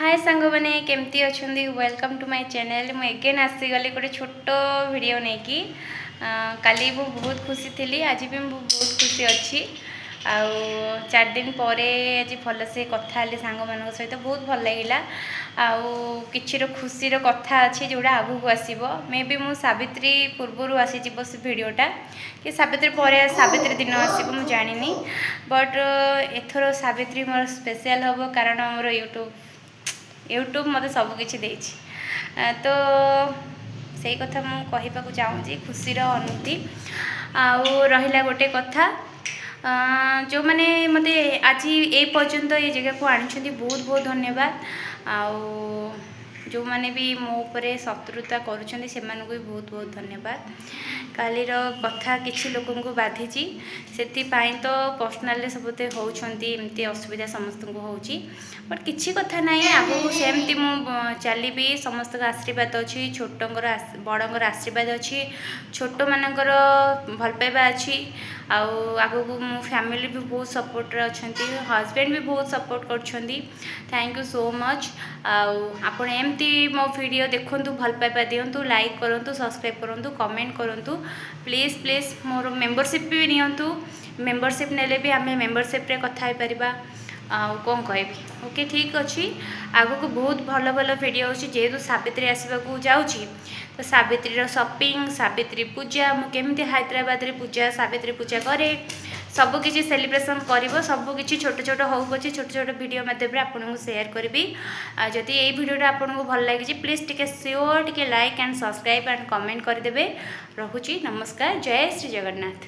ହାଏ ସାଙ୍ଗମାନେ, କେମିତି ଅଛନ୍ତି? Welcome to my channel. ମୁଁ ଏଗେନ୍ ଆସିଗଲି ଗୋଟେ ଛୋଟ ଭିଡ଼ିଓ ନେଇକି। କାଲି ମୁଁ ବହୁତ ଖୁସି ଥିଲି, ଆଜି ବି ମୁଁ ବହୁତ ଖୁସି ଅଛି। ଆଉ 4 ଦିନ ପରେ ଆଜି ଭଲସେ କଥା ହେଲି ସାଙ୍ଗମାନଙ୍କ ସହିତ, ବହୁତ ଭଲ ଲାଗିଲା। ଆଉ କିଛିର ଖୁସିର କଥା ଅଛି, ଯେଉଁଟା ଆଗକୁ ଆସିବ। ମେ ବି ମୁଁ ସାବିତ୍ରୀ ପୂର୍ବରୁ ଆସିଯିବ ସେ ଭିଡ଼ିଓଟା କି ସାବିତ୍ରୀ ପରେ, ସାବିତ୍ରୀ ଦିନ ଆସିବ, ମୁଁ ଜାଣିନି। ବଟ୍ ଏଥର ସାବିତ୍ରୀ ମୋର ସ୍ପେଶିଆଲ୍ ହେବ, କାରଣ ମୋର ୟୁଟ୍ୟୁବ୍ ମୋତେ ସବୁକିଛି ଦେଇଛି। ତ ସେଇ କଥା ମୁଁ କହିବାକୁ ଚାହୁଁଛି, ଖୁସିର ଅନୁଭୂତି। ଆଉ ରହିଲା ଗୋଟେ କଥା, ଯେଉଁମାନେ ମୋତେ ଆଜି ଏ ପର୍ଯ୍ୟନ୍ତ ଏ ଜାଗାକୁ ଆଣିଛନ୍ତି, ବହୁତ ବହୁତ ଧନ୍ୟବାଦ। ଆଉ ଯେଉଁମାନେ ବି ମୋ ଉପରେ ଶତ୍ରୁତା କରୁଛନ୍ତି, ସେମାନଙ୍କୁ ବି ବହୁତ ବହୁତ ଧନ୍ୟବାଦ। କାଲିର କଥା କିଛି ଲୋକଙ୍କୁ ବାଧିଛି, ସେଥିପାଇଁ ତ ପର୍ସନାଲରେ ସବୁତେ ହେଉଛନ୍ତି। ଏମିତି ଅସୁବିଧା ସମସ୍ତଙ୍କୁ ହେଉଛି, ବଟ୍ କିଛି କଥା ନାହିଁ। ଆଗକୁ ସେମିତି ମୁଁ ଚାଲିବି। ସମସ୍ତଙ୍କ ଆଶୀର୍ବାଦ ଅଛି, ଛୋଟଙ୍କର ବଡ଼ଙ୍କର ଆଶୀର୍ବାଦ ଅଛି, ଛୋଟମାନଙ୍କର ଭଲ ପାଇବା ଅଛି। ଆଉ ଆଗକୁ ମୋ ଫ୍ୟାମିଲି ବି ବହୁତ ସପୋର୍ଟରେ ଅଛନ୍ତି, ହଜବେଣ୍ଡ ବି ବହୁତ ସପୋର୍ଟ କରୁଛନ୍ତି। Thank you so much. ଆଉ ଆପଣ ଏମିତି ମୋ ଭିଡ଼ିଓ ଦେଖନ୍ତୁ, ଭଲ ପାଇବା ଦିଅନ୍ତୁ, ଲାଇକ୍ କରନ୍ତୁ, ସବସ୍କ୍ରାଇବ୍ କରନ୍ତୁ, କମେଣ୍ଟ କରନ୍ତୁ। ପ୍ଲିଜ୍ ପ୍ଲିଜ୍, ମୋର ମେମ୍ବରସିପ୍ ବି ନିଅନ୍ତୁ। ମେମ୍ବରସିପ୍ ନେଲେ ବି ଆମେ ମେମ୍ବରସିପ୍ରେ କଥା ହେଇପାରିବା। ଆଉ କ'ଣ କହିବି? ଓକେ, ଠିକ୍ ଅଛି। ଆଗକୁ ବହୁତ ଭଲ ଭଲ ଭିଡ଼ିଓ ଅଛି। ଯେହେତୁ ସାବିତ୍ରୀ ଆସିବାକୁ ଯାଉଛି, ତ ସାବିତ୍ରୀର ସପିଂ, ସାବିତ୍ରୀ ପୂଜା, ମୁଁ କେମିତି ହାଇଦ୍ରାବାଦରେ ପୂଜା, ସାବିତ୍ରୀ ପୂଜା କରେ, ସବୁକିଛି ସେଲିବ୍ରେସନ୍ କରିବ, ସବୁକିଛି ଛୋଟ ଛୋଟ ହଉ ପଛେ, ଛୋଟ ଛୋଟ ଭିଡ଼ିଓ ମାଧ୍ୟମରେ ଆପଣଙ୍କୁ ସେୟାର କରିବି। ଆଉ ଯଦି ଏଇ ଭିଡ଼ିଓଟା ଆପଣଙ୍କୁ ଭଲ ଲାଗିଛି, ପ୍ଲିଜ୍ ଟିକେ ସିଓର ଟିକେ like and subscribe and comment କରିଦେବେ। ରହୁଛି, ନମସ୍କାର, ଜୟ ଶ୍ରୀ ଜଗନ୍ନାଥ।